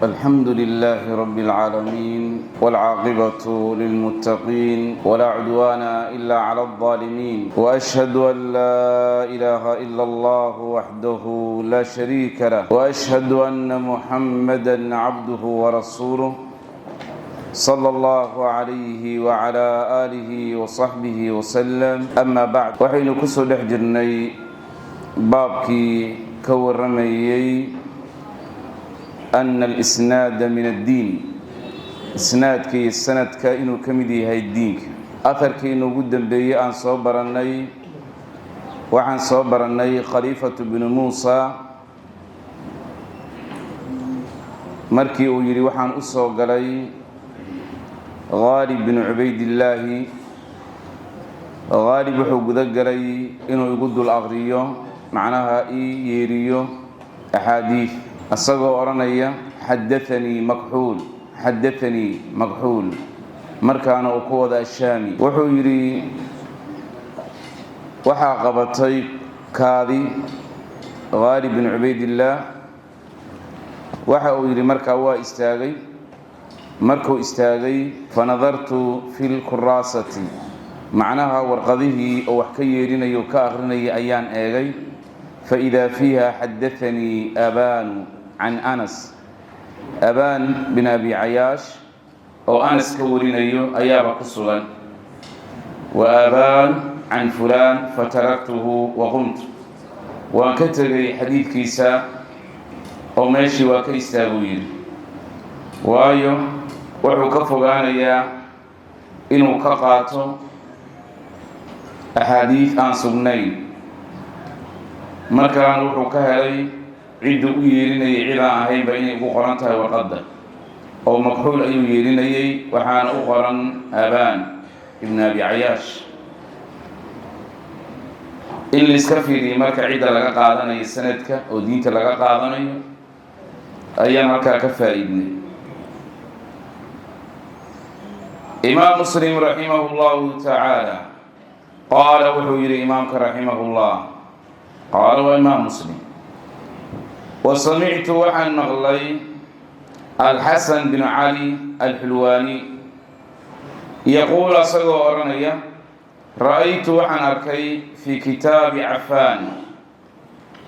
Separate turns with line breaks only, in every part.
الحمد لله رب العالمين، والعاقبة للمتقين، ولا عدوان إلا على الظالمين، وأشهد أن لا إله إلا الله وحده لا شريك له، وأشهد أن محمدا عبده ورسوله صلى الله عليه وعلى آله وصحبه وسلم. أما بعد، waxaynu kusoo dhex jirnay baabkii ka waramayey أن الإسناد من الدين، isnaadka iyo sanadka inuu ka mid yahay diinka. Aharkii inugu dambeeyey aan soo barannay, waxaan soo barannay Khaliifatu binu Muusa markii uu yidhi: "Waxaan u soo galay Haalib binu Cubaydillaahi. Haalib wuxuu guda galay inuu igu dul aqriyo, macnaha ii yeeriyo axaadiid, isagoo odhanaya: 'Xadaanii Makxuul, xadaanii Makxuul.' Markaana uu ku wada Ashaami. Wuxuu yidhi waxaa qabatay kaadi Haalib bin Cubaydillaah. Waxa uu yidhi markaa waa istaagay. Markuu istaagay, فنظرت في الكراسة, macnaha warqadihii oo wax ka yeerinayo, ka akrinaya, ayaan eegay. فإذا فيها حدثني أبان عن أنس, Abaan bin Abi Cayaash oo Anas ka warinayo ayaaba ku sugan, وأبان عن فلان. فتركته وقمت, waan ka tegay xadiidkiisa oo meeshii waa ka istaaguu yidhi, waayo wuxuu ka fogaanayaa inuu ka qaato axaadiid aan sugnayn. Markaan wuxuu ka helay cidduu u yeelinayay cid aan ahaynba inay ugu qoran tahay warqadda, oo Makxuul ayuu yeelinayay, waxaana u qoran Abaan ibn Abi Cayaash. In la iska fiiriyo marka cidda laga qaadanayo sanadka oo diinta laga qaadanayo ayaan halkaa ka faa-iidnay. Imaam Muslim رحمه الله تعالى qaala, wuxuu yihi imaamka رحمه الله, qaala waa Imaam Muslim: وسمعت, waxaan maqlay Alxasan bin Cali Alxulwaani yaquul, asagoo odhanaya: رأيت, waxaan arkay في كتاب عفان,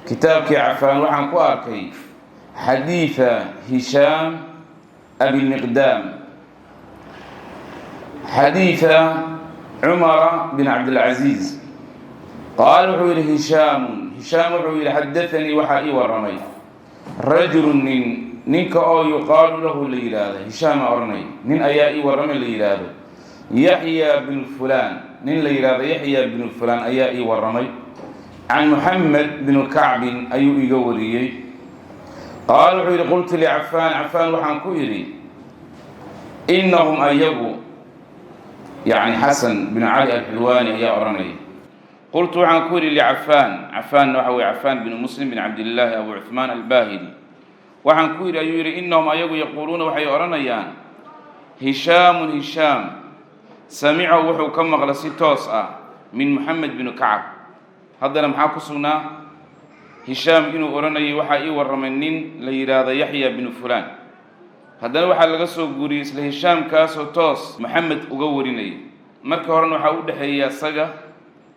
kitaabkii Cafaan waxaan ku arkay حديث هشام أبي المقدام, حديث عمر بن عبد العزيز. Qaal, wuxuu yihi Hishaamu, Hishaam wuxuu yihi: حدثني, waxaa ii warramay رجل, nin, ninka oo يقال له, la yidhaahdo, Hishaama odhanay, nin ayaa ii warramay la yidhaahdo Yaxya bnu Fulaan. Nin la yidhaahdo Yaxya bnu Fulaan ayaa ii warramay. Can Muxamed bnu Kacbin ayuu iga wariyey. Qaal, wuxuu yidhi: قلت لعفان, Cafaan waxaan ku idhi: إنهم, ayagu, yacni Xasan binu Cali Alxulwaani ayaa odhanaya, قلت, waxaan ku yidhi لعفان, Cafaanna waxa weye Cafaan binu Muslim bin Cabdillaahi Abu Cuثmaan Albahili, waxaan ku yidhi, ayuu yidhi: إنهم, ayagu, يقولون, waxay odhanayaan: هشام, Hishaam, سمع, wuxuu ka maqla si toos ah min Moxamed binu Kacab. Haddana maxaa ku sugnaa? Hishaam inuu odhanayay: "Waxaa ii warramay nin la yidhaahdo Yaxya binu Fulaan." Haddana waxaa laga soo guuriyey isla Hishaamkaasoo toos Moxamed uga warinayay. Marka horena waxaa u dhexeeya isaga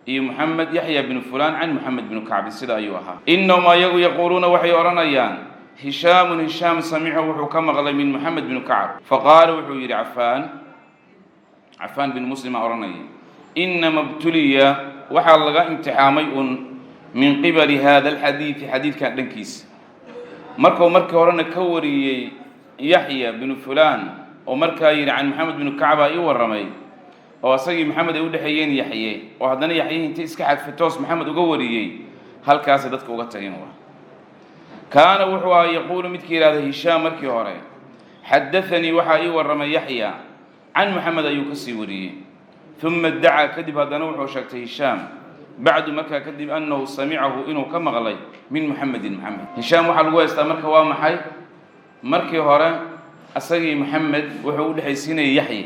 iyo Moxamed Yaxya binu Fulaan can Moxamed binu Kacbin. Sida ayuu ahaa: إنهم, ayagu, يقولون, waxay odhanayaan: هشام, Hishaam, سمع, wuxuu ka maqlay min Moxamed binu Kacab. فقال, wuxuu yidhi Cafaan, Cafaan bin Muslima odhanaya: إنما ابتلي, waxaa laga imtixaamay un من قبل هذا الحديث, xadiidkan dhankiisa. Markuu markii horena ka wariyey Yaxya binu Fulaan oo markaa yidhi: "Can Maxamed binu Kacbaa ii warramay," oo asagii Maxamed ay u dhexeeyeen Yaxye, oo haddana Yaxye intii iska xadfay toos Maxamed uga wariyey, halkaasay dadka uga tageen. Waa كان, wuxuu ahaa يقول, midka yidhahda Hishaam markii hore: "حدثني, waxaa ii warramay Yaxya can Maxamed," ayuu kasii wariyey. ثم ادعى, kadib haddana wuxuu sheegtay Hishaam بعد, markaa kadib, أنه سمعه, inuu ka maqlay من محمد, Maxamed. Hishaam waxaa lagu haystaa marka waa maxay? Markii hore asagii Maxamed wuxuu u dhexaysiinayay Yaxye,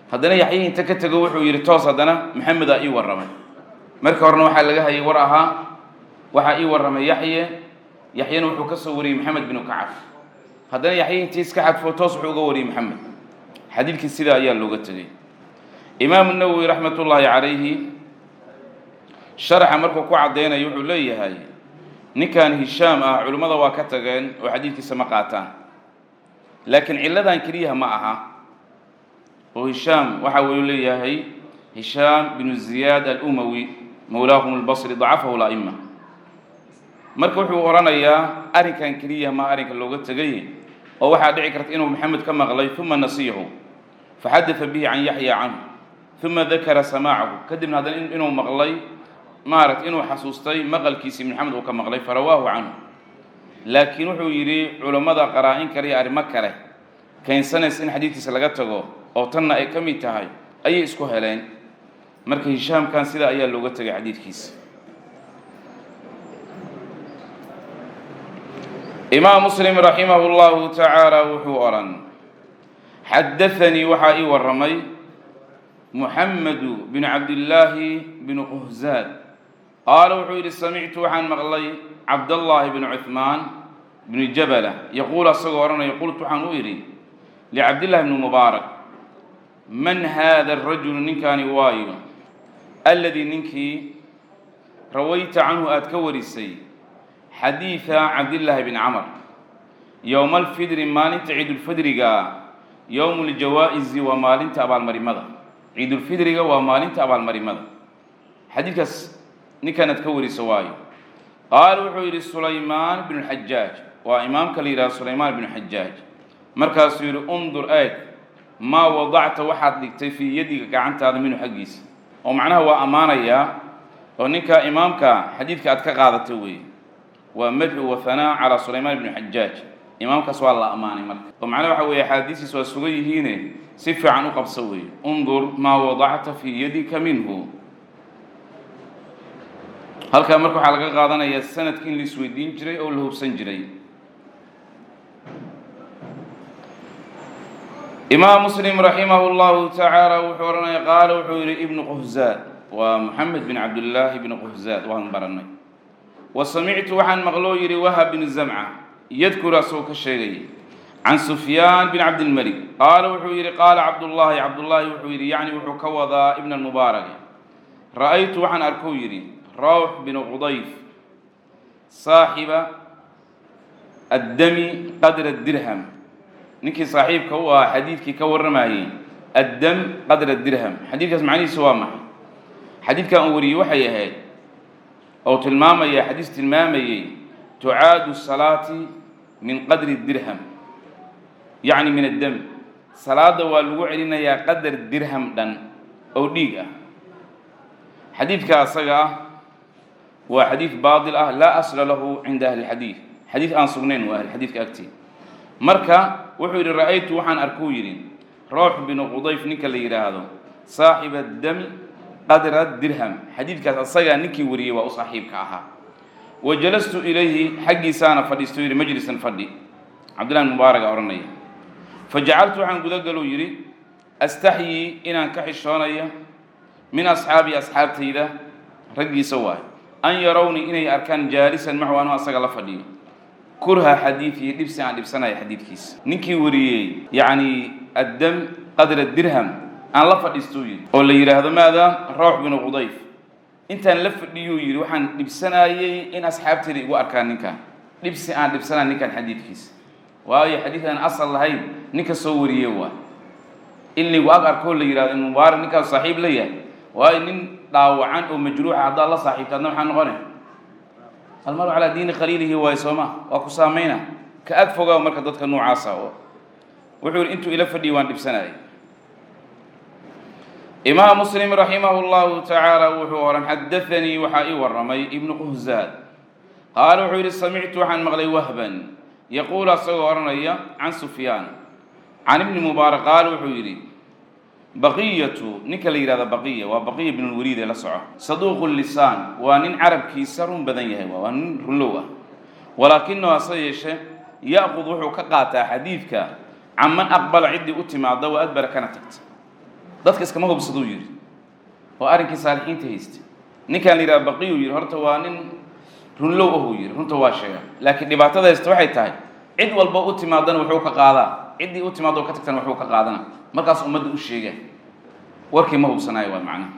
haddana Yaxye inta ka tego wuxuu yidhi toos haddana Maxamedaa ii warramay. Markii horena waxaa laga hayay war ahaa: "Waxaa ii warramay Yaxye." Yaxyena wuxuu ka soo wariyey Maxamed binu Kacab. Haddana Yaxya intii iska xadfo toos wuxuu uga wariyey Maxamed. Xadiidkii sidaa ayaa looga tegey. Imaamu Nawowi raxmatullaahi calayhi sharaxa markuu ku caddaynayo wuxuu leeyahay, ninkan Hishaam ah culimmada waa ka tageen oo xadiidkiisa ma qaataan, laakiin cilladan keliyaha ma aha. Oo Hishaam waxa uu leeyahay, Hishaam binu Ziyaad Alumawi mawlaahum Albasri dacafahu la'ima. Marka wuxuu odhanayaa, arrinkan keliya ma arrinka looga tegay, oo waxaa dhici karta inuu Maxamed ka maqlay, uma nasiyahu faxadada bihi can Yaxya canhu, uma dakara samaacahu, kadibna haddana inuu maqlay, maaragta, inuu xasuustay maqalkiisii Maxamed uu ka maqlay, farawaahu canhu. Laakiin wuxuu yidhi, culammada qaraa-in kale iyo arrimo kale keensanaysa in xadiidkiisa laga tago, oo tanna ay ka mid tahay, ayay isku heleen. Marka Hishaamkan sidaa ayaa looga tegay xadiidkiisa. Imaam Muslim raximah llahu tacaala wuxuu odhan, xadathanii waxaa ii warramay Muxamedu binu Cabdillaahi binu Quhzaad, qaala wuxuu yidhi, samictu waxaan maqlay Cabdallaahi bnu Cuhmaan bnu Jabala yaquul, asagoo odhanaya, qultu waxaan u idhi licabdillahi bni Mubaarak, man haada arajulu, ninkaani waayo, alladii ninkii rawayta canhu aada ka warisay xadiida Cabdillaahi bn Camar yowma alfidri, maalinta ciidulfidriga? Yowmu ljawaa'isi waa maalinta abaalmarimada, ciidulfidriga waa maalinta abaalmarimada. Xadiidkaas ninkan aad ka wariso waayo? Qaala wuxuu yidhi, Sulaymaan bnu Xajaaj, waa imaamka la yidhaha Sulaymaan bnu Xajaaj. Markaasuu yidhi, undur, eeg, maa wadacta, waxaad dhigtay, fii yadiga, gacantaada, minhu, xaggiisa. Oo macnaha waa ammaanayaa, oo ninka imaamka xadiidka aad ka qaadatay weeye. Waa madxu wa hanaa calaa Sulaymaan bnu Xajaaj. Imaamkaas waa la ammaanay marka, oo macnaha waxa weeye axaadiistiis waa sugan yihiine si fiican u qabso weeye. Undur maa wadacta fii yadika minhu. Halkaa marka waxaa laga qaadanayaa sanadka in la isweydiin jiray oo la hubsan jiray. Imaam Muslim raximah llahu tacaala wuxuu odhanaya, qaala wuxuu yihi ibnu Quhzaad, waa Moxamed bin Cabdillaahi bnu Quhzaad, waan baranay. Wa samictu waxaan maqloo yidhi Wahab bnu Zamca yadkuru, asagoo ka sheegaya can Sufyaan bin Cabdilmalik, qaala wuxuu yidhi, qaala Cabdullaahi, Cabdullaahi wuxuu yidhi, yacni wuxuu ka wadaa Ibn Almubaarak, ra'aytu waxaan arkuu yidhi Rawx binu Qudayf saaxiba addami qadra dirham, ninkii saaxiibka u ahaa xadiidkii ka warramayey addam qadra dirham. Xadiidkaas macnihiisu waa maxay? Xadiidkan uu wariyey waxay ahayd oo tilmaamaya, xadiis tilmaamayey tucaadu salaati min qadri dirham, yacni min addam, salaada waa lagu celinayaa qadar dirham dhan oo dhiig ah. Xadiidka asaga ah waa xadiid baatil ah, laa asla lahu cinda ahli lxadiid, xadiid aan sugnayn waa ahlixadiidka agtii. Marka wuxuu yidhi, ra'aytu waxaan arkuu yidhi Rawx binu Qudayf ninka la yidhaahdo saaxiba dami qadra dirham, xadiidkaas asagaa ninkii wariyey waa u saaxiibka ahaa. Wa jalastu ilayhi, xaggiisaana fadhiistu yidhi, majlisan fadhi, Cabdillahi Mubaaraga odhanaya. Fa jacaltu waxaan gudagaluu yidhi astaxyii, inaan ka xishoonaya, min asxaabii, asxaabtayda raggiisa waay, an yarownii, inay arkaan, jaalisan macu, anuu asaga la fadhiyo, kurha xadiidihi, dhibsi aan dhibsanaya xadiidkiisa, ninkii wariyey yacni addam qadra dirham aan la fadhiistuu yidhi, oo la yidhaahdo maada Rawx binu Qudayf. Intaan la fadhiyuu yidhi waxaan dhibsanaayey in asxaabtayda igu arkaan ninkan, dhibsi aan dhibsanaya ninkan xadiidkiisa, waayo xadiid aan asal lahayn ninka soo wariyey waay, in laygu ag arkoo la yidhahdo in Mubaarak ninkaas saaxiib la yahay, waayo nin dhaawacan oo majruuxa haddaad la saaxiibto adna maxaa noqonay? Almaru calaa diini khaliilihi waayo, sooma? Waa ku saameyna, ka ag fogaa marka dadka noocaasa. Wuxuu yidhi, intuu ila fadhiyay waan dhibsanayay. Imaam Muslim raximah llahu tacaala wuxuu ohan, xadathanii waxaa ii warramay Ibnu Quhzaad, qaala wuxuu yidhi, samictu waxaan maqlay Wahban yaquul, asagoo odhanaya can Sufyaan can Ibni Mubaarak, qaala wuxuu yidhi, Baqiyatu, ninka la yidhahda Baqiya, waa Baqiya bn Lwaliid ee la soco, saduuqu lisaan, waa nin carabkiisa run badan yahay, waa nin runlow ah, walaakinahu hase yeeshe ya'qud, wuxuu ka qaataa xadiidka, canman aqbala, ciddii u timaada, wa adbara, kana tagta, dadka iskama hubsaduu yidhi. Oo arrinkii saalixiinta haysta ninkaan la yidhahda Baqiyuu yidhi, horta waa nin runlow ahuu yidhi, runta waa sheega, laakiin dhibaatada haysta waxay tahay Cid walba u timaadana wuxuu ka qaadaa, ciddii u timaado ka tagtana wuxuu ka qaadana. Markaas ummadda u sheega warkii ma hubsanaayo, waa macnaha.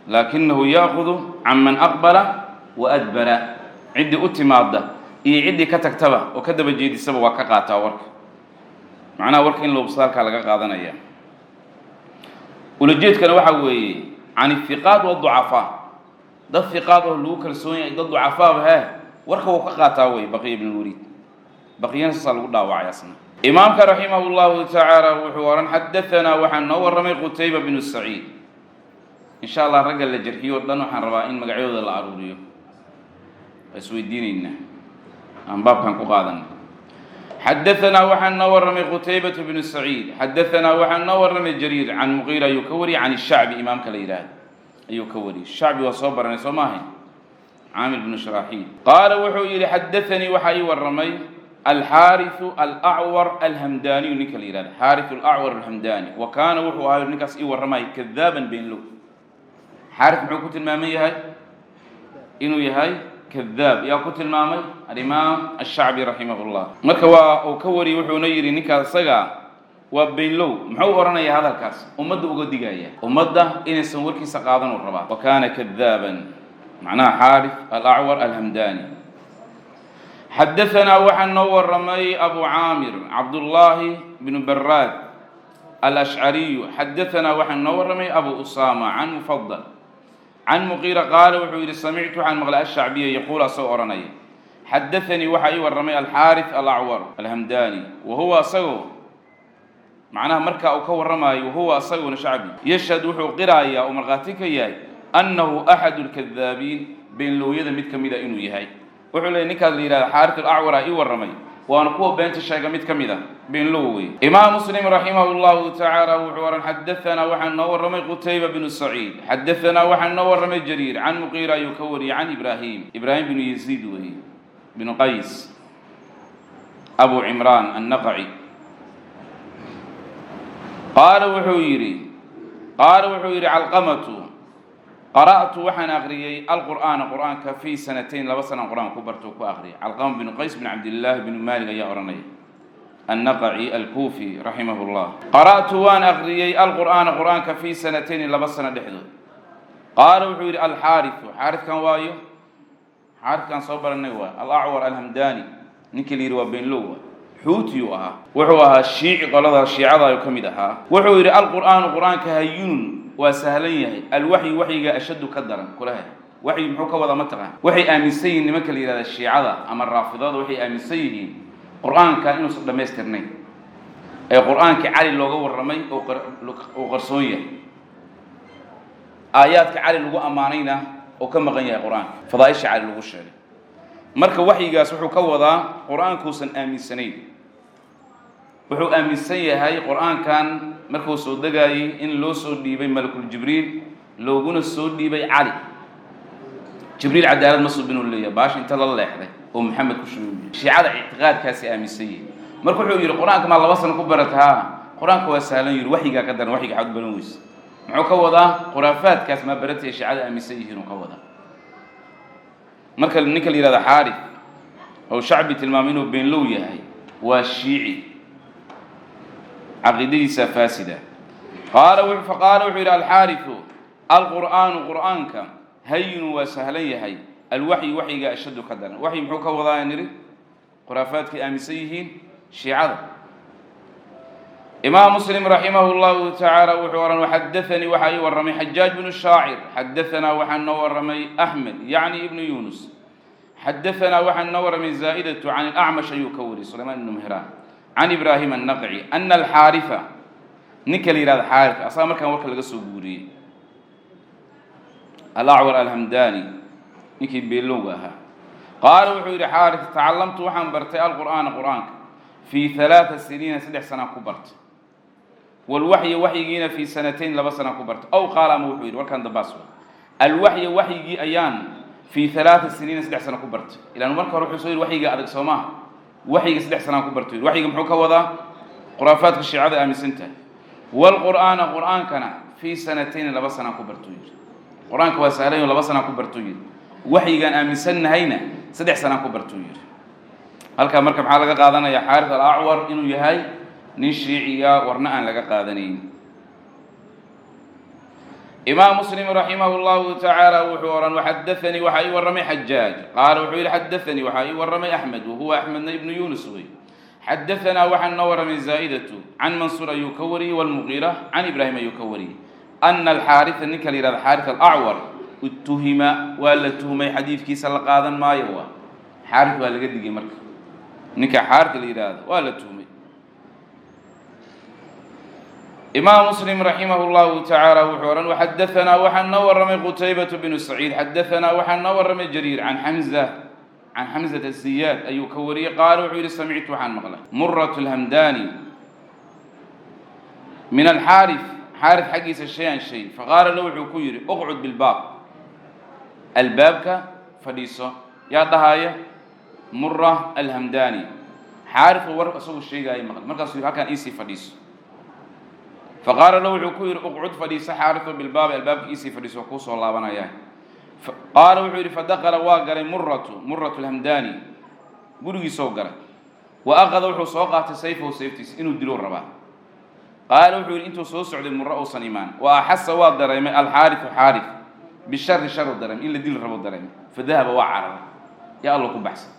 Laakinahu yaakudu can man aqbala wa adbara, ciddii u timaada iyo ciddii ka tagtaba oo ka daba jeedisaba waa ka qaataa warka. Macnaha warka in la hubsado halkaa laga qaadanaya. Ulajeedkana waxaa weeye can ihiqaat waducafaa, dad hiqaad oo lagu kalsoon yahay, dad ducafaaba hee, warka wuu ka qaataa wey. Baqiya ibn lwaliid, baqiyana saasaa lagu dhaawacay asna. Imaamka raximah llahu tacaala wuxuu ohan: xadahanaa, waxaa noo warramay Qutayba bnu Saciid. In sha Allah ragga la jarxiyo o dhan waxaan rabaa in magacyadooda la aruuriyo, waa isweydiinaynaa aan baabkan ku qaadana. Xadahanaa, waxaa noo warramay Qutaybatu bnu Saciid. Xadahanaa, waxaa noo warramay Jariir can Muqiira ayuu ka wariyey, can Shacbi imaamka la yidhaahdo ayuu ka wariyey. Shacbi waa soo baranay, soo maahay? Caamir bnu Sharaaxiil qaala, wuxuu yihi: xadathanii, waxaa ii warramay Alxaariثu Alacwar Alhamdaniyu, ninka la yihahdo Xaariث Alacwar Alhamdani. Wa kaana, wuxuu ahay ninkaas ii warramay kadaaban, beenlow. Xaarith muxuu ku tilmaaman yahay? Inuu yahay kadaab. Yaa ku tilmaamay? Alimaam Ashacbi raximah llah. Marka waa uu ka wariyey, wuxuuna yidhi ninkaas isaga waa beenlow. Muxuu odhanaya hadalkaas? Ummadda uga digaya, ummadda inaysan warkiisa qaadan uu rabaa. Wa kaana kadaaban, macnaha Xaarith Alacwar Alhamdani. Xadahanaa, waxaa noo warramay Abu Caamir Cabdullaahi bnu Baraad Alashcariyu. Xadahanaa, waxaa noo warramay Abu Usama can Mufadal can Muqiira qaala, wuxuu yidhi: samictu, waxaan maqlay Ashacbiya yaquul, asagoo odhanaya: xadathanii, waxaa ii warramay Alxaarith Alacwar Alhamdani. Wa huwa asagoo, macnaha markaa uu ka warramaayo, wahuwa asaguna Shacbi yashhad, wuxuu qiraayaa oo markhaati ka yahay annahu axadu lkadaabiin, beenlooyada mid ka mida inuu yahay. Wuxuu leeyay ninkaas la yihahda Xaarith Alacwara ii warramay, waana kuwa beenta sheega mid ka mid a, beenlow wey. Imaam Muslim raximah llahu tacaala wuxuu ohan: xadahanaa, waxaa noo warramay Qutayba bnu Saciid. Xadahanaa, waxaa noo warramay Jariir can Muqiira ayuu ka wariyey, can Ibraahim, Ibraahim bnu Yaziid weeye bnu Qays, Abu Cimraan Annaqaci. Qaala wuxuu yidhi Calqamatu: qara'tu, waxaan aqriyey alqur'aana, qur'aanka, fii sanatayn, 2 sanaan qur-aan ku barto, ku aqriyay. Calqama bnu Qays bn Cabdillaahi bnu Maalik ayaa odhanaya, Annaqaci Alkuufi raximah llah. Qara'tu, waan aqriyey alqur'aana, qur'aanka, fii sanatayni, 2 sano dhexdood. Qaala wuxuu yidhi Alxaariثu, xaarifkan waayo, xaarifkan soo baranay waay, Alacwar Alhamdani, ninkii la yidhi waa beenlow waay. Xuutiyuu ahaa, wuxuu ahaa shiici, qolada shiicada ayuu ka mid ahaa. Wuxuu yidhi: alqur'aanu, qur'aanka, hayinun, waa sahlan yahay, alwaxyu, waxyiga, ashaddu, ka daran kulaha. Waxyi muxuu ka wadaa? Ma taqaan? Waxay aaminsan yihiin nimanka la yihahda shiicada ama raafidada, waxay aaminsan yihiin qur-aanka inuusan dhammaystirnayn ee qur-aankii Cali looga warramay uu qarsoon yahay, aayaadka Cali lagu ammaanayna oo ka maqan yahay qur-aanka, fadaaisha Cali lagu sheegay. Marka waxyigaas wuxuu ka wadaa qur-aankuusan aaminsanayn. Wuxuu aaminsan yahay qur-aankan markuu soo degaayey in loo soo dhiibay Malakul Jibriil, looguna soo dhiibay Cali. Jibriil cadaalad ma subinuu leeyahay, baasha inta la leexday oo Maxamed ku shubay. Shiicada ictiqaadkaasi aaminsan yihin. Marka wuxuu yidhi: qur-aanka maa 2 sano ku barata? Haa, qur-aanka waa sahlan. Yidhi: waxyigaa ka daran, waxyiga xaad u baran weyse? Muxuu ka wadaa? Khuraafaadkaas maa barataya shiicada aaminsan yihiin uu ka wadaa. Marka ninka la yihahdo Xaarif oo Shacbi tilmaamay inuu beenlow yahay waa shiici, caqiidadiisa faasida. Qaala, faqaala, wuxuu yidhi Alxaariثu: alqur'aanu, qur'aanka, hayinu, waa sahlan yahay, alwaxyu, waxyiga, ashaddu, ka daran. Waxyi muxuu ka wadaa? Nidhi khuraafaadkay aaminsan yihiin shiicada. Imaam Muslim raximah llahu tacaala wuxuu ohan: xadaanii, waxaa ii warramay Xajaaj bnu Shaacir. Xadaanaa, waxaa noo warramay Axmed, yacni ibnu Yunus. Xadaanaa, waxaa noo warramay Zaa'idatu can Alacmash ayuu ka wariyey, Sulaymaan ibnu Mehraan, can Ibraahim Annaqci ana Alxaarifa, ninka la yihahdo Xaarif, asaga markaan warka laga soo guuriyey, Alacwar Alhamdani, ninkii beelowga ahaa, qaala, wuxuu yidhi Xaarif: tacallamtu, waxaan bartay alqur'aana, qur'aanka, fii 3 siniina, 3 sanaan ku bartay, walwaxya, waxyigiina, fii sanatayn, 2 sanaan ku bartay. Ow qaala, ama wuxuu yidhi warkaan dambaas wa alwaxya, waxyigii ayaan fii 3 siniina, 3 sano ku bartay. Ilaan marka hore wuxuu soo yidhi waxyiga adag, soo maaha? Waxyiga 3 sanaan ku bartay. Waxyiga muxuu ka wadaa? Khuraafaadka shiicada aaminsan tahay. Waalqur'aana, qur'aankana, fii sanatayni, 2 sanaan ku bartuu yidhi. Qur-aanka waa sahlan, 2 sanaan ku bartuu yidhi. Waxyigaan aaminsannahayna 3 sanaan ku bartuu yidhi. Halkaa marka maxaa laga qaadanaya? Xaaris Alacwar inuu yahay nin shiiciya, warna aan laga qaadanayn. Imaam Muslim raximah llahu tacaala wuxuu ohan: "Waxadaanii", waxaa ii warramay Xajaaj. Qaala, wuxuu yihi: "Xadaanii", waxaa ii warramay Axmed, wahuwa Axmedna ibnu Yunus wey. "Xadaanaa", waxaa noo warramay Zaa'idatu, can Mansuur ayuu ka wariyey, walmugiira can Ibraahim ayuu ka wariyey, ana alxaarisa, ninka la yihahdo Xaaris Alacwar, utuhima, waa la tuhmay, xadiidkiisa la qaadan maayo. Waa Xaaris, waa laga digay. Marka ninka Xaaris la yidhaahdo waa la tuhmay. Imaam Muslim raximah llahu tacaala wuxuu ohan: "Waxadaanaa", waxaa noo warramay Qutaybatu bnu Saciid. "Xadaanaa", waxaa noo warramay Jariir, can Xamza, can Xamzata Siyaad ayuu ka wariyey. Qaala, wuxuu yihi: "Samictu", waxaan maqlay Murat Alhamdani, min alxaarif, xaarif xaggiisa, shay-an shay. Faqaala lahu, wuxuu ku yidhi: "Uqcud bilbaab", albaabka fadhiiso. Yaa dhahaaya? Mura Alhamdani. Xaarifuu war isagu sheegaaya maqlay, markaasuu yidhi: "Halkaan iisii fadhiiso." Faqaala lahu, wuxuu ku yidhi: "Uqcud", fadhiiso, Xaarifu, bilbaabi, albaabka iisii fadhiiso, kuu soo laabanaya. Qaala, wuxuu yidhi: "Fadakala", waa galay, Muratu, Muratu Alhamdani gurigiisoo galay. Wa aqada, wuxuu soo qaatay, sayfahu, sayftiisa, inuu dilou rabaa. Qaala, wuxuu yidhi: intuu soo socday Muro uusan imaan, wa axasa, waa dareemay, alxaarifu, xaarif, bishari, sharu dareemay, in la dili rabo dareemay. Fadahaba, waa cararay. Yaa Alla, ku baxsan!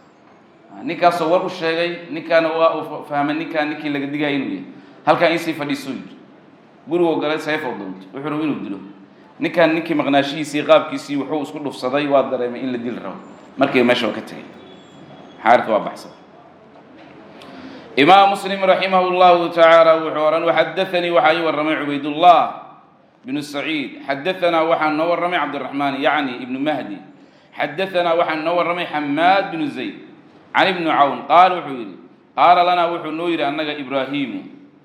Ninkaasoo war u sheegay, ninkaana waa uu fahmay ninkaan ninkii laga digaya inuu yahay. "Halkaan iisii fadhiisuu" yidhi. Gurigoo galay, sayfoo doontay, wuxuu rabo inuu dilo ninkaan. Ninkii maqnaashihiisii, qaabkiisii wuxuu isku dhufsaday, waa dareemay in la dili rabo. Markii meesha waa ka tegay Xaaris, waa baxsaday. Imaam Muslim raximah llahu tacaala wuxuu ohan: "Waxadaanii", waxaa ii warramay Cubaydullah bnu Saciid. "Xadaanaa", waxaa noo warramay Cabdiraxmaan, yacni ibnu Mahdi. "Xadaanaa", waxaa noo warramay Xamaad bnu Zayd, can Ibni Cawn. Qaala, wuxuu yidhi: "Qaala lanaa", wuxuu noo yidhi annaga, Ibraahimu,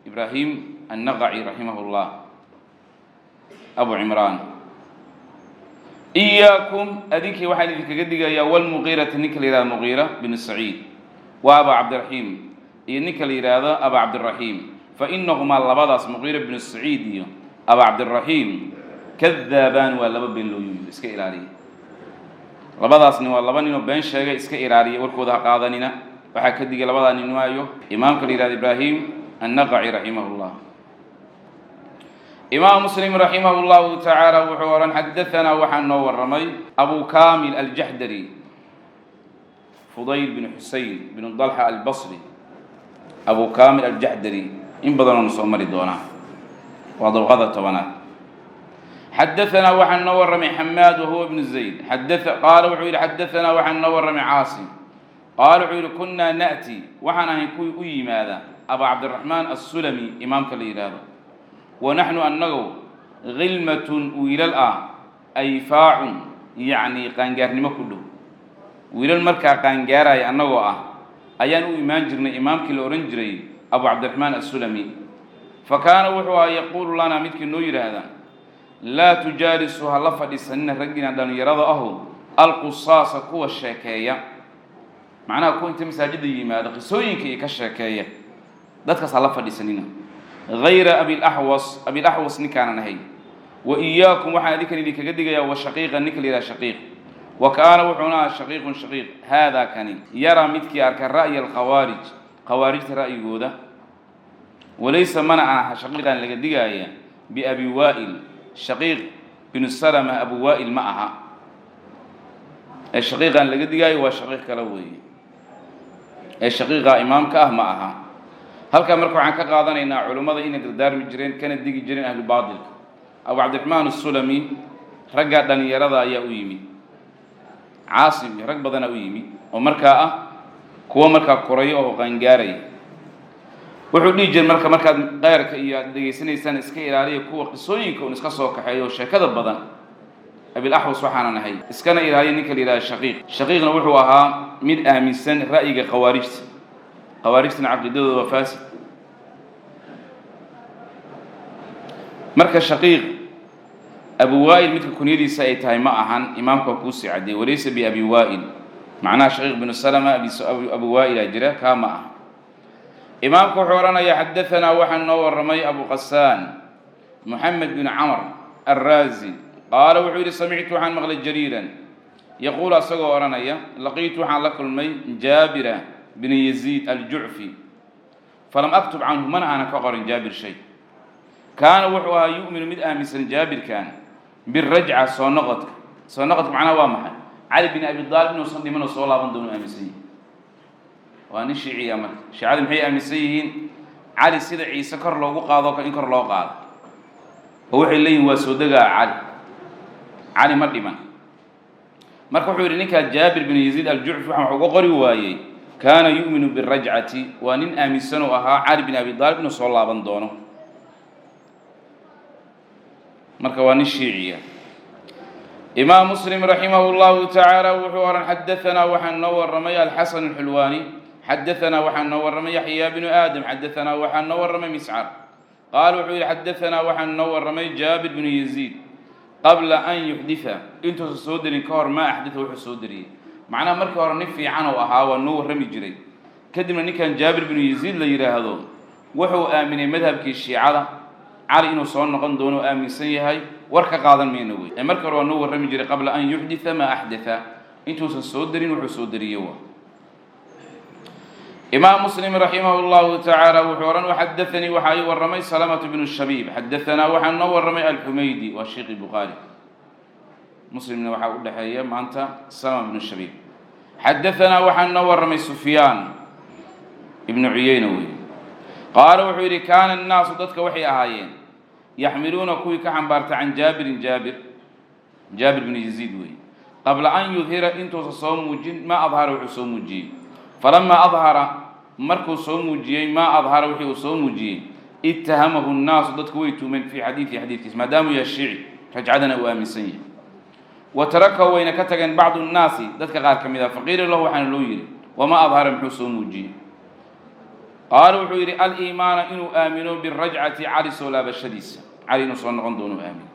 Ibraahim Annaqaci raximah llah, Abu Cimraan: "Iyaakum", adinkii waxaan idinkaga digayaa, walmuqiirata, ninka la yihahdo Muqiira bnu Saciid, wa Aba Cabdiraxiim, iyo ninka la yidhaahdo Aba Cabdiraxiim. "Fa inahumaa", labadaas, Muqiira bnu Saciid iyo Aba Cabdiraxiim, kadaabaan, waa laba been loo yimid, iska ilaaliya. Labadaas nin waa laba ninoo been sheegay, iska ilaaliya, warkooda ha qaadanina. Waxaa ka digay labadaa nin waayo imaamka la yihahdo Ibraahim Annaqaci raximah llah. Imaam Muslim raximah llahu tacaala wuxuu odhan: "Xadaanaa", waxaa noo warramay Abu Kamil Aljaxdari, Fudayl bn Xusein bn Dalxa Albasri. Abu Kamil Aljaxdari in badanoonu soo mari doonaa, waa dabqada 10aad. "Xadaanaa", waxaa noo warramay Xamaad, wahuwa ibnu Zayd. Qaala, wuxuu yihi: "Xadaanaa", waxaa noo warramay Caasim. Qaala, wuxuu yihi: "Kunaa na'ti", waxaan ahayn kuwii u yimaada, Aba Cabdiraxmaan Assulami, imaamka la yidhaahdo, "wa naxnu", annagow, khilmatun, wiilal ah, ayfaacun, yacni qaangaarnimo ku dhow, wiilal markaa qaangaaraya annagoo ah ayaan u imaan jirnay imaamkii la odhan jiray Abu Cabdiraxmaan Assulami. "Fa kaana", wuxuu ahaa, "yaquulu lanaa", midkii noo yidhaahda: 'Laa tujaalisu', ha la fadhiisanina, raggiina dhallinyarada ahu, 'alqusaasa', kuwa sheekeeya, macnaha kuwa inta masaajidda yimaada qisooyinka iyo ka sheekeeya, dadkaas ha la fadhiisanina, 'hayra Abilaxwas', Abilaxwas ninkaanan ahayn. 'Wa iyaakum', waxaan idinkan idinkaga digayaa, 'wa Shaqiiqa', ninka la yidhaha Shaqiiq. 'Wa kaana', wuxuuna aha, 'Shaqiiqun', Shaqiiq haadaa kani, 'yaraa', midkii arka, 'ra'ya alkhawaarij', khawaarijta ra'yigooda. 'Walaysa', mana aha, Shaqiiqan laga digaaya, 'biabi Waa'il', Shaqiiq binu Salama Abu Waa'il ma aha ee Shaqiiqan laga digaayo waa Shaqiiq kale weeye, ee Shaqiiqa imaamka ah ma aha. Halkaa marka waxaan ka qaadanaynaa culummada inay dardaarmi jireen kana digi jireen ahlu baatilka. Abu Cabdiraxmaan Asulami raggaa dhallinyarada ayaa u yimid, Caasim iyo rag badanaa u yimid, oo markaa ah kuwo markaa korayo oo qaangaaraya. Wuxuu dhihi jiray marka: "Markaad kheyrka iyo aad dhegaysanaysaan, iska ilaaliya kuwa qisooyinka un iska soo kaxeeyo oo sheekada badan, Abilaxwas waxaanan ahay, iskana ilaaliya ninka la yidhaha Shaqiiq." Shaqiiqna wuxuu ahaa mid aaminsan ra'yiga khawaarijta, khawaarijtana caqiidadooda waa faasid. Marka Shaqiiq Abu Waa'il midka kunyadiisa ay tahay ma ahan. Imaamka waa kuusii caddeeyey: "Walaysa biabi Waa'il", macnaha Shaqiiq binu Salama Abu Waa'ilaa jira, kaa ma aha. Imaamku wuxuu odhanayaa: "Xadaanaa", waxaa noo warramay Abu Qasaan Moxamed bin Camr Alraazi. Qaala, wuxuu yidhi: "Samictu", waxaan maqlay, "Jariiran yaquulu", asagoo odhanaya: "Laqiitu", waxaan la kulmay, "Jaabira Bin Yaziid Aljucfi. Falam aktub canhu, mana aanan ka qorin Jaabir shay. Kaana wuxuu ahaa yu'minu mid aaminsan Jaabirkan birajca, soo noqodka. Soo noqodka macnaha waa maxay? Cali bin Abi Daalib inuusan dhiman oo soo laaban doono aaminsan yihin. Waa nin shiiciya. Marka shiicada maxay aaminsan yihiin? Cali sida Ciise kor loogu qaado in kor loo qaado, oo waxay leeyihin waa soo degaa Cali, Cali ma dhiman. Marka wuxuu yidhi ninkaa Jaabir bin Yaziid Aljucfi, waxaan wax uga qori waayey kaana yu'minu birajcati, waa nin aaminsan oo ahaa Cali bin Abi Daalib inuu soo laaban doono. Marka waa nin shiiciya. Imaam Muslim raximah اllahu tacaala wuxuu ohan: xadaanaa, waxaan noo warramay Alxasan Alxulwaani, xadaanaa, waxaan noo warramay Yaxya bnu Aadam, xadaanaa, waxaan noo warramay Miscar, qaala wuxuu yihi: xadaanaa, waxaan noo warramay Jaabir bnu Yaziid qabla an yuxditha, intuusan soo derin ka hor, maa axdatha, wuxuu soo deriyey. Macnaha markii hore nin fiican oo ahaa, waa noo warrami jiray. Kadibna ninkan Jaabir binu Yaziid la yidhaahdo wuxuu aaminay madhabkii shiicada, Cali inuu soo noqon doono aaminsan yahay. War ka qaadan mayno wey. Ee markii hore waa noo warrami jiray, qabla an yuxditha maa axdatha, intuusan soo derin wuxuu soo deriyey. Waa Imaam Muslim raximah اllahu tacaala wuxuu ohan: xadaanii, waxaa ii warramay Salamatu bnu Shabiib, xadaanaa, waxaa noo warramay Alxumaydi. Waa sheikhi Bukhaari, Muslimna waxaa u dhexeeya maanta Salama bnu Shabiib. Xadaanaa, waxaa noo warramay Sufyaan ibnu Cuyeyna wey. Qaala wuxuu yidhi: kaana annaasu, dadka waxay ahaayeen, yaxmiluuna, kuwii ka xambaarta, can Jaabirin, Jaabir, Jaabir bnu Yaziid wey, qabla an yudhira, intuusan soo muujin, maa adhara, wuxuu soo muujiyey. Falamaa adhara, markuu soo muujiyey, maa adhara, wixii uu soo muujiyey, itahamahu nnaasu, dadku way tuumeen, fii xadiidihi, xadiidkiis, maadaamuu yahay shiici, rajcadana uu aaminsan yahay. Wa tarakahu, wayna ka tageen, bacdu nnaasi, dadka qaar ka mid ah. Faqiila lahu, waxaana loo yidhi: wamaa adhara, muxuu soo muujiyey? Qaala wuxuu yidhi: aliimaana, inuu aamino, birajcati, Cali soo laabashadiisa, Cali inuu soo noqon doono aamino.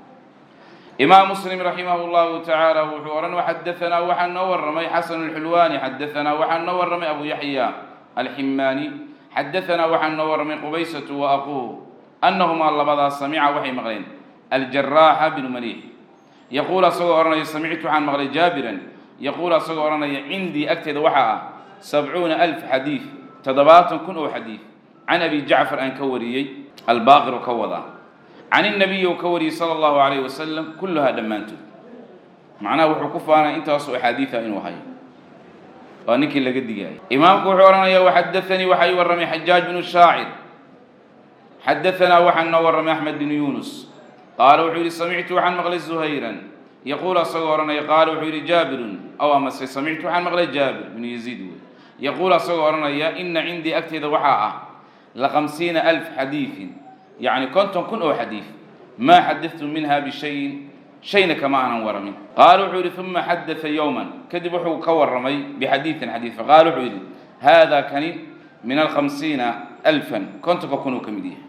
Imaam Muslim raximah اllahu tacaala wuxuu odhan: xadaanaa, waxaa noo warramay Xasan Alxulwaani, xadaanaa, waxaa noo warramay Abu Yaxya Alximaani, xadaanaa, waxaa noo warramay Qubaysatu wa aquuh, annahumaa, labadaas, samica, waxay maqleen, Aljaraaxa bnu Maliix yaquul, asagoo odhanaya: samictu, waxaan maqlay, Jaabiran yaquul, asagoo odhanaya: cindii, agteeda waxaa ah, 70,000 xadiid, 70,000 oo xadiid, can Abi Jacfar aan ka wariyey, Albaaqir oo ka wadaa, can innabiyi uu ka wariyey, sala Allahu calayhi wasalam, kulluhaa, dhammaantood. Macnaha wuxuu ku faanay intaasoo axaadiida inuu hayo. Waa ninkii laga digaayay. Imaamku wuxuu odhanaya: waxadaanii, waxaa ii warramay Xajaaj bnu Shaacir, xadaanaa, waxaa noo warramay Axmed bnu Yunus. Qaala wuxuu yidhi: samictu, waxaan maqlay, Zuhayran yaquul, asagoo odhanaya: qaala wuxuu yidhi Jaabirun, aw amase samictu, waxaan maqlay Jaabir bnu Yaziid wey, yaquul, asagoo odhanaya: ina cindii, agteeda waxaa ah, la 50,000 xadiidin, yacni 50,000 oo xadiid, maa xadadtu minha bishayin, shayna kama aanan waramin. Qaala wuxuu yidhi: uma xadada yowman, kadib wuxuu ka warramay, bixadiidin, xadiid. Faqaala wuxuu yidhi: haada, kani, min al50,000, 50,000 uu ka mid yahay.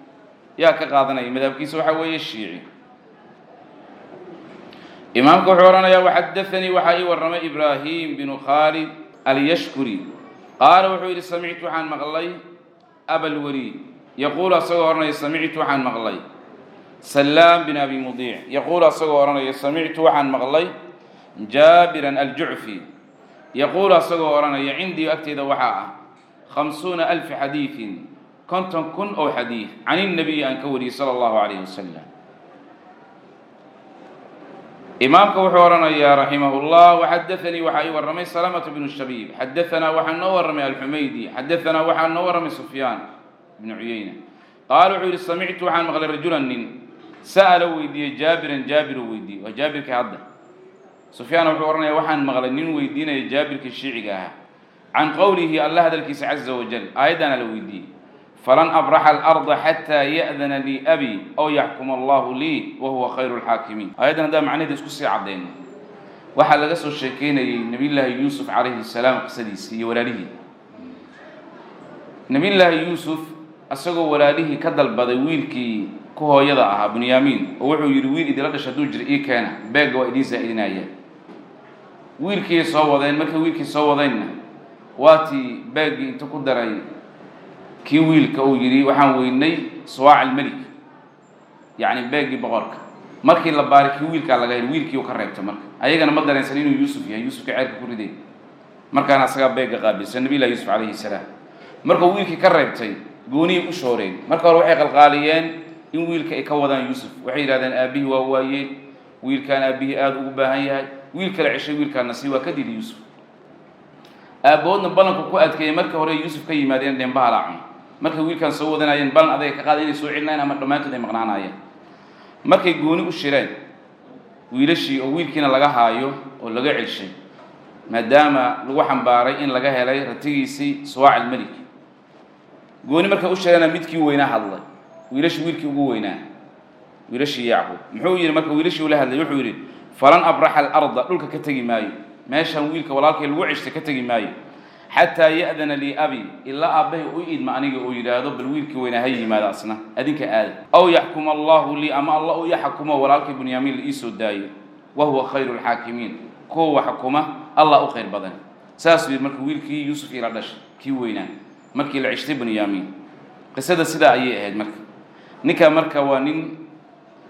Yaa ka qaadanaya? Madhabkiisa waxaa weeye shiici. Imaamku wuxuu odhanayaa: waxadaanii, waxaa ii warramay Ibraahim binu Khaalid Alyashkuri. Qaala wuxuu yidhi: samictu, waxaan maqlay, Abalwaliid yaquulu, asagoo odhanaya: samictu, waxaan maqlay Salaam bin Abi Mudiic yaquulu, asagoo odhanaya: samictu, waxaan maqlay Jaabiran Aljucfi yaquulu, asagoo odhanaya: cindii, agteeda waxaa ah, 50,000 xadiidin, 50,000 oo xadiid, can innabiyi aan ka wariyey, sala Allahu calayhi wasalam. Imaamka wuxuu odhanayaa raximah llah: waxadaanii, waxaa ii warramay Salamatu bnu Shabiib, xadaanaa, waxaa noo warramay Alxumaydi, xadaanaa, waxaa noo warramay Sufyaan bnu Cuyeyna. Qaala wuxuu yidhi: samictu, waxaan maqlay, rajulan, nin, sa'ala, weydiiyey, Jaabiran, Jaabiruu weydiiyey. Waa Jaabirkii hadda. Sufyaan wuxuu odhanaya: waxaan maqlay nin weydiinaya Jaabirkii shiiciga ahaa can qowlihi, Alla hadalkiisa, caza wajal. Aayaddaana la weydiiyey: falan abraxa alarda xataa ya'dana lii abi aw yaxkuma Allahu lii wa huwa khayru lxaakimiin. Aayaddan haddaa macnaheeda isku sii caddeyno, waxaa laga soo sheekeynayey Nabiyullaahi Yuusuf calayhi salaam qisadiisii iyo walaalihii. Nabiyullaahi Yuusuf isagoo walaalihii ka dalbaday wiilkii ku hooyada ahaa, Bunyaamiin, oo wuxuu yidhi: wiil idila dhasha hadduu jira ii keena, beegga waa idiin saa-idinaya. Wiilkiiay soo wadeen. Markay wiilkii soo wadeenna, waatii beeggii inta ku daray kii wiilka uu yidhi: waxaan weynay suwaac almelik, yacni beeggii boqorka. Markii la baaray, kii wiilkaa laga heli, wiilkii uu ka reebtay. Marka ayagana ma dareensan inuu Yuusuf yahay, Yuusufka ceerka ku riday. Markaana asagaa beegga qaabilsan Nabiy Llahi Yuusuf calayhi salaam. Markuu wiilkii ka reebtay, gooniyay u shooreen. Marka hore waxay qalqaaliyeen in wiilka ay ka wadaan Yuusuf. Waxay yidhahdeen, aabihii waa waayeen, wiilkaan aabihii aada ugu baahan yahay, wiil kale ceshay, wiilkaana sii. Waa ka diiday Yuusuf. Aabboodna ballanku ku adkeeyey markii hore Yuusuf ka yimaadeen dhembaha la cuno. Markay wiilkaan soo wadanayeen, ballan adayga ka qaada inay soo celinayen ama dhammaantood ay maqnaanayeen. Markay gooni u shireen wiilashii, oo wiilkiina laga haayo oo laga ceshay, maadaama lagu xambaaray in laga helay ratigiisii Suwaac Almelik, gooni markay u shireena, midkii weynaa hadlay, wiilashii, wiilkii ugu weynaa wiilashii Yacquub. Muxuu yidhi marka wiilashii ula hadlay? Wuxuu yidhi: "Falan abraxa alarda, dhulka ka tegi maayo, meeshan wiilka walaalkay lagu ceshtay ka tegi maayo, xataa ya'dana lii abi, ilaa aabbahay u idma aniga oo yidhaahdo bal wiilkii weynaa ha yimaado, asna adinka aada, aw yaxkuma Allahu lii, ama Allah u yaxkumo, walaalkay Bunyaamiin la iisoo daayo, wa huwa khayru alxaakimiin, kuwa xukuma Allah u khayr badan." Saasuu yidhi marka wiilkii Yuusuf ila dhashay, kii weynaa, markii la ceshtay Bunyaamiin. Qisada sidaa ayay ahayd. Marka ninka marka waa nin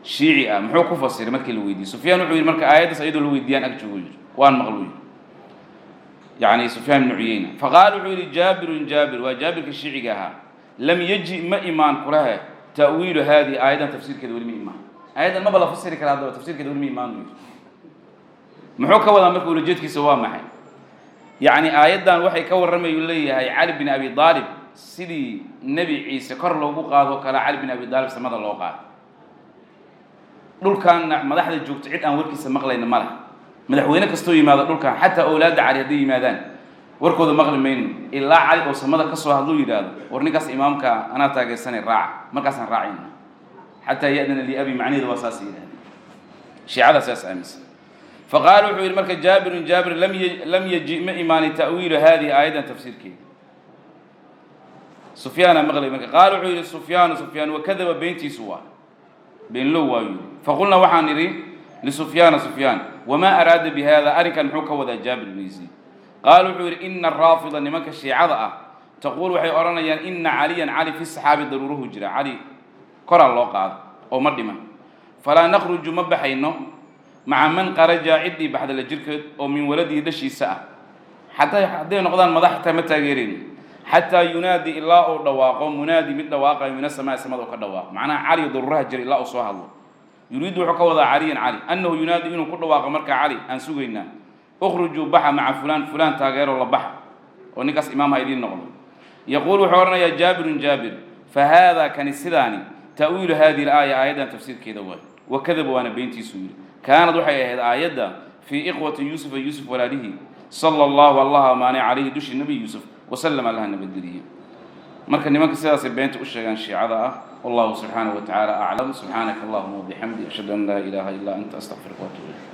Shiici ah. Muxuu ku fasiray markii la weydiiyey? Sufyaan wuxuu yidhi, marka aayaddaas iyadoo la weydiiyaan ag joogo, yidhi waan maqlu, yidhi, yacni Sufyaan ibnu Cuyeyna. Faqaal wuxuu yidhi Jaabirun, Jaabir waa Jaabirka shiiciga ahaa, lam yaji, ma imaan kulahe, ta'wiilu haadihi, aayaddan tafsiirkeeda weli ma imaan. Aayaddan maba la fasiri kara haddaba, tafsiirkeeda weli ma imaan, yidhi. Muxuu ka wadaa marka? Ulajeedkiisa waa maxay? Yacni aayaddan waxay ka warramayu leeyahay Cali bin Abi Aalib sidii Nebi Ciise kor loogu qaado kale Cali bin Abi Aalib samada loo qaado. Dhulkaanna madaxda joogto cid aan warkiisa maqlayna ma leh. Madaxweyne kastoo yimaado dhulkan, xataa owlaadda Cali hadday yimaadaan, warkooda maqli mayno ilaa Cali oo samada ka soo hadluu yidhaahdo, "War ninkaas imaamka anaa taageersanay, raaca." Markaasaan raacayna. "Xataa ya'dana lii abi" macnaheedu waa saas yidhahdeen Shiicada, saas aaminsan. Faqaala wuxuu yidhi marka Jaabirun, Jaabir, lam yaji, ma imaanin, ta'wiilu haadihi, aayaddan tafsiirkeeda. Sufyaana maqlay marka. Qaala wuxuu yidhi Sufyaanu, Sufyaan, wakadaba, beentiisu waa beenlow waa yidhi. Faqulnaa, waxaan idhi, lisufyaana, Sufyaan, wamaa araada bi hada, arrinkan muxuu ka wadaa Jaabir ibnu Yaziid? Qaala wuxuu yidhi: ina araafida, nimanka Shiicada ah, taquul, waxay odhanayaan, ina Caliyan, Cali, fi saxaabi, daruuruhu jira, Cali koraa loo qaado oo ma dhiman. Falaa nakhruju, ma baxayno, maca man kharaja, ciddii baxda la jirkeed oo min waladihi, dhashiisa ah, xataa hadday noqdaan madax, xitaa ma taageerayno, xataa yunaadi, ilaa uu dhawaaqo, munaadi, mid dhawaaqayo, min asamaa, samada uu ka dhawaaqo. Macnaha Cali daruuraha jira ilaa uu soo hadlo. Yuriidu, wuxuu ka wadaa, Caliyan, Cali, annahu yunaadi, inuu ku dhawaaqo. Marka Cali aan sugaynaa, ukhrujuu, baxa, maca fulaan, fulaan taageero la baxa, oo ninkaas imaam ha idiin noqdo. Yaquul, wuxuu odhanayaa Jaabirun, Jaabir, fa haadaa, kani sidaani, ta'wiilu hadihi alaaya, aayaddan tafsiirkeeda waay. Wakadaba, waana beentiisuu yidhi. Kaanad, waxay ahayd aayadda, fii ikhwati Yuusufa, Yuusuf walaalihii, sala Allahu, Allah amaanay, calayhi, dushii Nebi Yuusuf, wasalam, Allaha nabadgeliye. Marka nimanka sidaasay beenta u sheegaan Shiicada ah. Wallahu subxaanahu wa tacaala aclam. Subxaanaka allahuma wabixamdi, ashhadu an laa ilaaha ilaa anta, astaqfiruka waatuub ilayk.